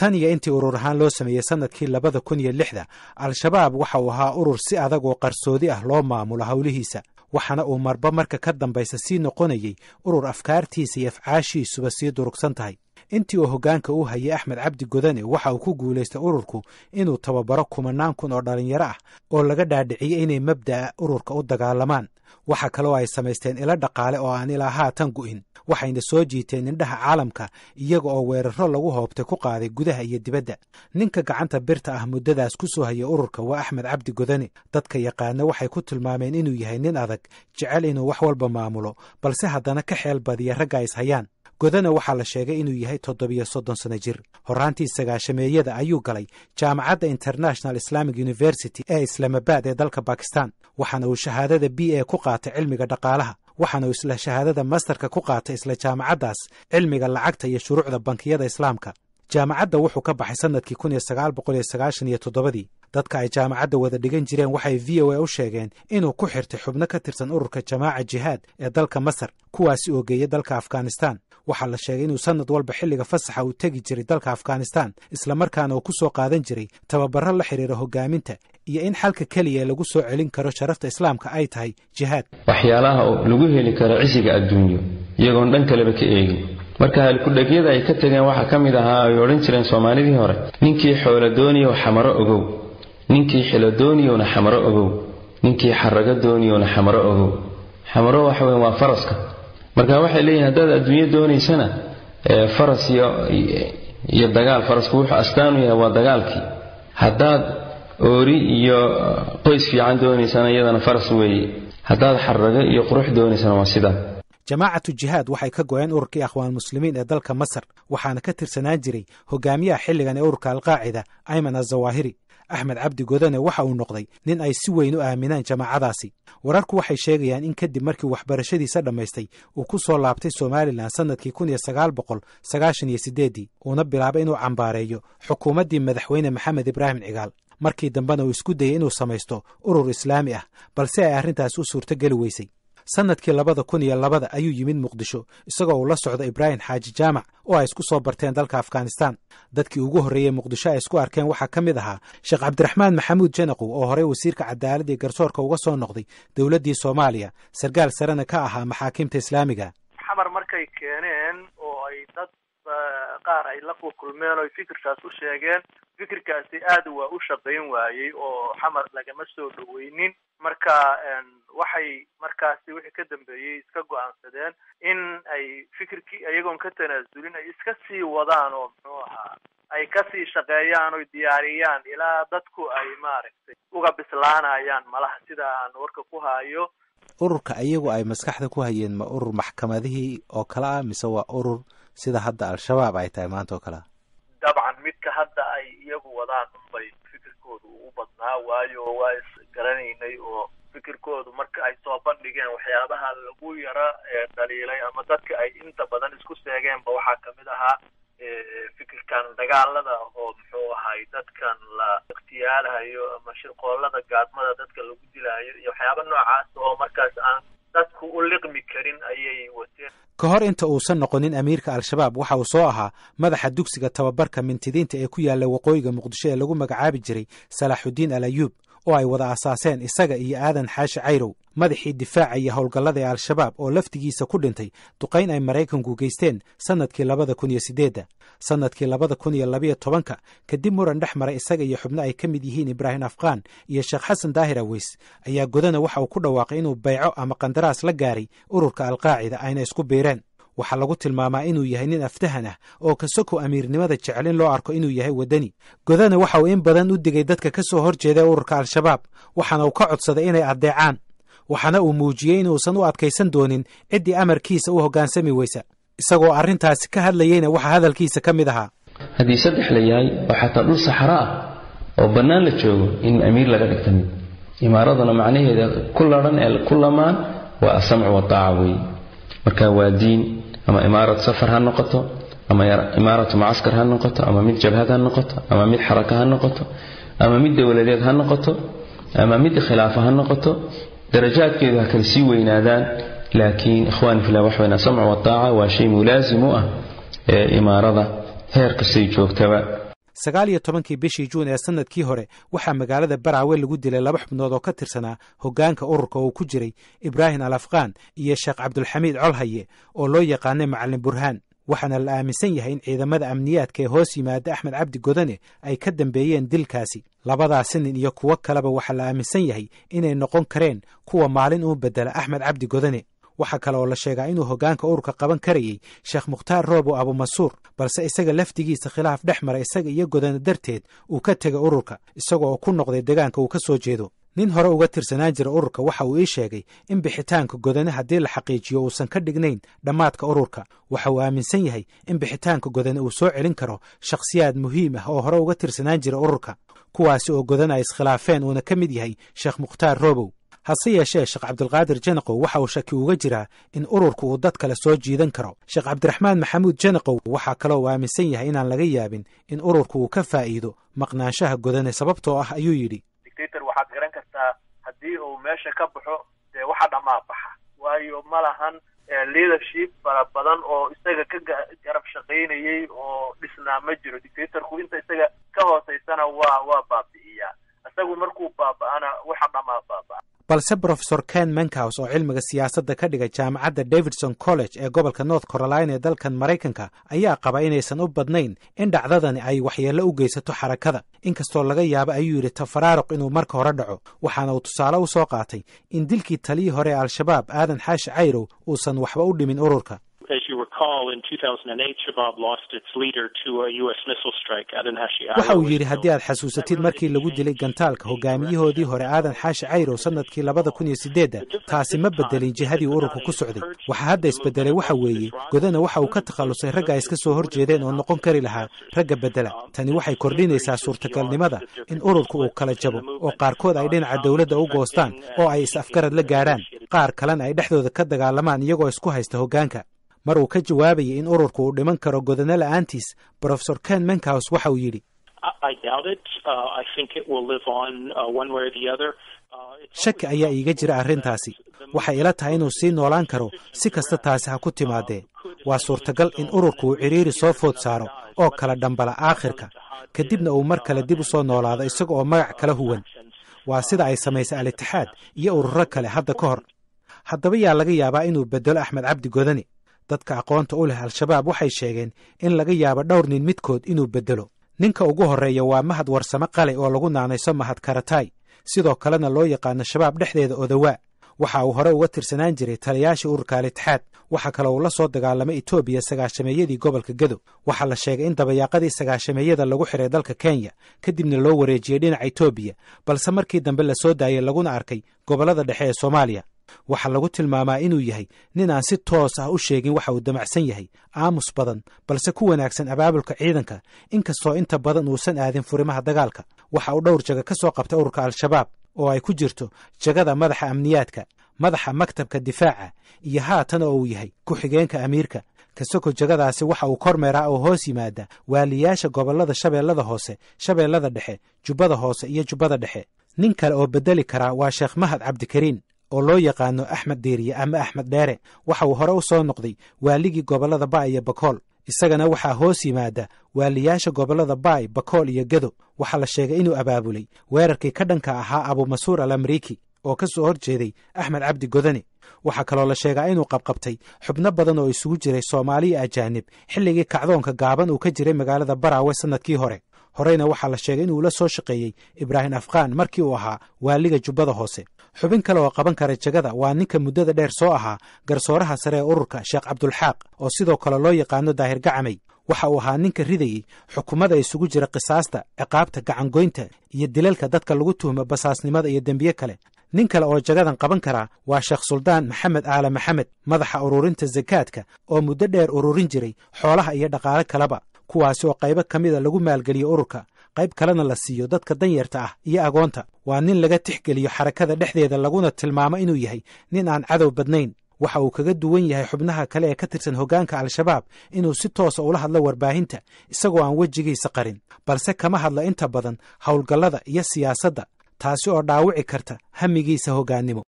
Tan iyo intii urur ahaan loo sameeyey sannadkii 2006-da, Al-Shabaab waxa uu ahaa urur si adag oo qarsoodi ah loo maamulo howlihiisa, waxaana uu marba marka ka dambaysa sii noqonayey urur afkaartiisa iyo afcaashiisuba sii durugsan tahay. Intii uu hoggaanka u hayay Axmed Cabdi Godane, waxa uu ku guulaystay ururku inuu tababaro kumanaan kun oo dhallinyaro ah oo laga dhaadhiciyey inay mabda'a ururka u dagaalamaan. Waxa kaloo ay samaysteen ilo dhaqaale oo aan ilaa haatan gu'in, waxayna soo jiiteen indhaha caalamka iyaga oo weerarro lagu hoobtay ku qaaday gudaha iyo dibadda. Ninka gacanta birta ah muddadaas ku soo hayay ururka waa Axmed Cabdi Godane. Dadka yaqaana waxay ku tilmaameen inuu yahay nin adag, jecel inuu wax walba maamulo, balse haddana ka xeel badiya ragga is hayaan. Godane waxaa la sheegay inuu yahay 37 sano jir. Horraantii sagaashameeyada ayuu galay jaamacadda International Islamic University ee Islaamabad ee dalka Bakistan, waxaana uu shahaadada BA ku qaatay cilmiga dhaqaalaha, waxaana uu isla shahaadada masterka ku qaatay isla jaamacaddaas cilmiga lacagta iyo shuruucda bankiyada Islaamka. Jaamacadda wuxuu ka baxay sannadkii 1997-dii. Dadka ay jaamacadda wada dhigan jireen waxay VOA u sheegeen inuu ku xirtay xubno ka tirsan ururka Jamaaca Jihaad ee dalka Masar, kuwaasi oo geeya dalka Afghanistan. Waxaa la sheegay inuu sannad walba xilliga fasaxa uu tegi jiray dalka Afghanistan, islamarkaana uu ku soo qaadan jiray tababarro la xidhiira hoggaaminta iyo in xalka keliya lagu soo celin karo sharafta Islaamka ay tahay jihaad. Waxyaalaha lagu heli karo cisiga adduunyo iyagoon dhan kaleba ka eegin. Marka halkudhagyada ay ka tageen waxaa ka mid ahaa ay odhan jireen Soomaalidii hore: ninkii xoolo dooniyow xamaro ogow, ninkii xilo dooniyowna xamaro ogow, ninkii xarago dooniyowna xamaro ogow. Xamaro waxa weyn waa faraska. Marka waxay leeyihin, haddaad adduunyo doonaysana faras iyo dagaal, farasku wuxuu astaan u yahay waa dagaalkii. Haddaad oori iyo qoys fiican doonaysana iyadana faras weeye. Haddaad xarago iyo qurux doonaysana waa sidaa. Jamaacatu Jihaad waxay ka go'een ururkii Akhwaan Muslimiin ee dalka Masar, waxaana ka tirsanaan jiray hogaamiyaha xilligan ee ururka Alqaacida, Ayman Azawaahiri. Axmed Cabdi Godane waxa uu noqday nin ay si weyn u aaminaan jamaacadaasi. Wararku waxay sheegayaan in kadib markii waxbarashadiisa dhammaystay uu ku soo laabtay Somalilan sannadkii 1998-dii, uuna bilaabay inuu cambaareeyo xukuumaddii madaxweyne Maxamed Ibraahim Cigaal. Markii dambena uu isku dayey inuu samaysto urur Islaami ah, balse ay arrintaasi u suurtogeli weysay. Sannadkii 2002-da ayuu yimid Muqdisho, isagoo uu la socdo Ibraahim Xaaji Jaamac oo ay isku soo barteen dalka Afghanistan. Dadkii ugu horreeyey Muqdisho ay isku arkeen waxaa ka mid ahaa Sheekh Cabdiraxmaan Maxamuud Janaqow oo horey wasiirka cadaaladda iyo garsoorka uga soo noqday dowladdii Soomaaliya, sarkaal sarena ka ahaa maxaakiimta Islaamiga. Xamar markay keeneen oo ay dad qaar ay la kulmeen oo ay fikirkaas u sheegeen, fikirkaasi aad waa u shaqayn waayey oo Xamar lagama soo dhoweynin. Marka waxay markaasi wixii ka dambeeyey iska go'aansadeen in ay fikirkii iyagoon ka tanaasulin ay iska sii wadaan oo muxuu ahaa ay kasii shaqeeyaan oy diyaariyaan ilaa dadku ay maaragtay uga bislaanayaan malaha, sida aan warka ku hayo. Ururka iyagu ay maskaxda ku hayeen ma urur maxkamadihii oo kale ah, mise waa urur sida hadda Al-Shabaab ay tahay maanta oo kale ah? Dabcan midka hadda ay iyagu wadaan unbay fikirkoodu u badnaa, waayo waa isgaranaynay oo fikirkoodu marka ay soo bandhigeen waxyaabaha lagu yara dhaliilay ama dadka ay inta badan isku seegeenba waxaa kamid ahaa fikirkan dagaalada oo muxuu ahay dadkan la ikhtiyaalahayo ama shirqoolada gaadmada dadka lagu dilaayo iyo waxyaaba noocaas oo markaas aan dadku u liqmi karin ayay wateen. Ka hor inta uusan noqonin amiirka Al-Shabaab, waxa uu soo ahaa madaxa dugsiga tababarka mintidiinta ee ku yaalla waqooyiga Muqdisho ee lagu magacaabi jiray Salaaxudiin Al Ayuub, oo ay wada asaaseen isaga iyo Aadan Xaashi Cayrow, madaxii difaaca iyo howlgallada ee Al-Shabaab oo laftigiisa ku dhintay duqayn ay Maraykanku geysteen sannadkii 2008-da. Sannadkii 2012-ka, kadib muran dhex maray isaga iyo xubno ay ka mid yihiin Ibraahim Afqaan iyo Sheekh Xasan Daahir Aweys, ayaa Godana waxa uu ku dhawaaqay inuu bayco ama qandaraas la gaaray ururka Alqaacida, ayna isku biireen. Waxaa lagu tilmaamaa inuu yahay nin aftahan ah oo kasokow amiirnimada jecel in loo arko inuu yahay waddani. Godana waxa uu in badan u digay dadka ka soo hor jeeda ururka Al-Shabaab, waxaana uu ka codsaday inay addeecaan, waxaana uu muujiyey inuusan u adkaysan doonin ciddii amarkiisa u hoggaansami weysa. Isagoo arrintaasi ka hadlayeyna waxaa hadalkiisa ka mid ahaa: Haddii saddex la yahay oo xataa dhul saxaro ah oo bannaan la joogo, in amiir laga dhigta mid imaaraduna macnaheeda ku laran ee ku lamaan waa asamcu wataaca weeye. Marka waa diin, ama imaarad safar ha noqoto, ama imaaratu mucaskar ha noqoto, ama mid jabhad ha noqoto, ama mid xaraka ha noqoto, ama mid dowladeed ha noqoto, ama mid khilaafa ha noqoto, darajaadkeedu ha kala sii weynaadaan, laakiin ikhwaani fillah wax weyn asamcu wataaca waa shay mulaasim u ah ee imaarada heer kastay joogtaba. 19-kii bishii Juun ee sannadkii hore waxaa magaalada Baraawe lagu dilay 2 xubnood oo ka tirsanaa hoggaanka ururka oo ku jiray Ibraahim Al Afqaan iyo Sheekh Cabdulxamiid Colhaye oo loo yaqaanay Macalin Burhaan. Waxaana la aaminsan yahay in ciidamada amniyaadka ee hoos yimaada Axmed Cabdi Godane ay ka dambeeyeen dilkaasi. Labadaasi nin iyo kuwo kaleba waxaa la aaminsan yahay inay noqon kareen kuwa maalin uu beddela Axmed Cabdi Godane. Waxaa kale oo la sheegaa inuu hoggaanka ururka qaban karayey Sheekh Mukhtaar Roobo Abumansuur, balse isaga lafdigiisa khilaaf dhex mara isaga iyo Godane darteed uu ka tegay ururka, isaga oo ku noqday deegaanka uu ka soo jeedo. Nin hore uga tirsanaan jira ururka waxa uu ii sheegay in bixitaanka Godane haddii la xaqiijiyo uusan ka dhignayn dhammaadka ururka. Waxa uu aaminsan yahay in bixitaanka Godane uu soo celin karo shakhsiyaad muhiim ah oo hore uga tirsanaan jira ururka, kuwaasi oo Godane ay iskhilaafeen uuna ka mid yahay Sheekh Mukhtaar Roobow. Hase yeeshee Sheekh Cabdulqaadir Janaqow waxa uu shaki uga jiraa in ururku uu dad kale soo jiidan karo. Sheekh Cabdiraxmaan Maxamuud Janaqow waxaa kaloo uu aaminsan yahay inaan laga yaabin in ururku uu ka faa'iido maqnaanshaha Godane, sababtoo ah ayuu yidhi, dictator waxaad garan kartaa haddii uu meesha ka baxo dee waxa dhammaa baxa, waayo ma lahan leadership fara badan oo isaga ka garab shaqaynayay oo dhisnaa ma jiro. Dictatorku inta isaga ka hooseysana waa baabi'iyaa, isagu markuu baaba'ana waxa dhammaa baaba'a. Balse Profesor Ken Menkhouse oo cilmiga siyaasadda ka dhigay jaamacadda Davidson College ee gobolka North Carolina ee dalkan Maraykanka ayaa qaba inaysan u badnayn in dhacdadani ay waxyeello u geysato xarakada, inkastoo laga yaabo ayuu yidhi tafaraaruq inuu marka hore dhaco. Waxaana uu tusaale u soo qaatay in dilkii taliyii hore ee Al-Shabaab Aadan Xaashi Cayrow uusan waxba u dhimin ururka. Waxa uu yidhi, haddii aad xasuusatid markii lagu dilay gantaalka hogaamiyahoodii hore Aadan Xaashi Cayrow sannadkii 2008, taasi ma bedelin jihadii ururka ku socday. Waxaa hadda isbedelay waxa weeye Godana waxa uu ka takhallusay ragga ay iska soo horjeedeen oo noqon kari lahaa ragga bedela. Tani waxay kordhinaysaa suurtagalnimada in ururka uu kala jabo oo qaarkood ay dhinaca dowladda u goostaan oo ay is-afgarad la gaadhaan, qaar kalena ay dhexdooda ka dagaalamaan iyagoo isku haysta hoggaanka. Mar uu ka jawaabayay in ururku uu dhiman karo Godane la'aantiis, Profesor Ken Menkhouse waxa uu yidhi, shaki ayaa iiga jira arrintaasi. Waxay ila tahay inuu sii noolaan karo si kasta taasi ha ku timaadee. Waa suurtagal in ururku uu cidhiiri soo food saaro oo kala dhambala aakhirka, kadibna uu mar kale dib u soo noolaado isaga oo magac kala huwan. Waa sida ay samaysay Al-Itixaad iyo ururo kale hadda ka hor. Haddaba yaa laga yaabaa inuu bedelo Axmed Cabdi Godane? Dadka aqoonta u leh Al-Shabaab waxay sheegeen in laga yaabo dhowr nin midkood inuu bedelo. Ninka ugu horreeya waa Mahad Warsame Qale oo lagu naanayso Mahad Karataay, sidoo kalena loo yaqaano Shabaab dhexdeeda Odawaa. Waxa uu hore uga tirsanaan jiray taliyaashii ururka Al-Itixaad. Waxaa kale uu la soo dagaalamay Etoobiya sagaashameeyadii gobolka Gedo. Waxaa la sheegay in dabayaaqadii sagaashameeyada lagu xiray dalka Kenya, kadibna loo wareejiyey dhinaca Etoobiya, balse markii dambe la soo daayay laguna arkay gobollada dhexe ee Soomaaliya. Waxaa lagu tilmaamaa inuu yahay nin aan si toos ah u sheegin waxa uu damacsan yahay, aamus badan, balse ku wanaagsan abaabulka ciidanka, inkastoo inta badan uusan aadin furimaha dagaalka. Waxa uu dhowr jaga ka soo qabtay ururka Al-Shabaab oo ay ku jirto jagada madaxa amniyaadka, madaxa maktabka difaaca iyo haatan oo uu yahay ku-xigeenka amiirka. Kasoko jagadaasi waxa uu kormeeraa oo hoos yimaada waaliyaasha gobollada Shabeellada Hoose, Shabeellada Dhexe, Jubbada Hoose iyo Jubbada Dhexe. Nin kale oo bedeli karaa waa Sheekh Mahad Cabdikariin oo loo yaqaano Axmed Diiriye ama Axmed Dheere. Waxa uu hore u soo noqday waaligii gobollada Baay iyo Bakool. Isagana waxaa hoos yimaada waaliyaasha gobollada Baay, Bakool iyo Gedo. Waxaa la sheegay inuu abaabulay weerarkii ka dhanka ahaa Abumansuur al Amriiki oo ka soo horjeeday Axmed Cabdi Godane. Waxaa kaloo la sheegaa inuu qabqabtay xubno badan oo isugu jiray Soomaaliya ajaanib xilligii kacdoonka gaaban uu ka jiray magaalada Baraawe sannadkii hore. Horeyna waxaa la sheegay inuu la soo shaqeeyey Ibraahim Afqaan markii uu ahaa waaliga Jubbada Hoose. Xubin kale oo qaban kara jagada waa ninka muddada dheer soo ahaa garsooraha sare ee ururka, Sheekh Cabdulxaaq oo sidoo kale loo yaqaano Daahir Gacamey. Waxa uu ahaa ninka ridayey xukumada isugu jira qisaasta, ciqaabta, gacangoynta iyo dilalka dadka lagu tuhmo basaasnimada iyo dembiye kale. Nin kale oo jagadan qaban karaa waa Sheekh Suldaan Maxamed Aale Maxamed, madaxa ururinta sakaadka oo muddo dheer ururin jiray xoolaha iyo dhaqaale kaleba, kuwaasi oo qaybo ka mida lagu maalgeliyo ururka, qayb kalena la siiyo dadka danyarta ah iyo agoonta. Waa nin laga tixgeliyo xarakada dhexdeeda laguna tilmaamo inuu yahay nin aan cadow badnayn. Waxa uu kaga duwan yahay xubnaha kale ee ka tirsan hoggaanka Al-Shabaab inuu si toosa ula hadlo warbaahinta isagoo aan wejigiisa qarin, balse kama hadlo inta badan howlgallada iyo siyaasadda, taasi oo dhaawici karta hamigiisa hoggaannimo.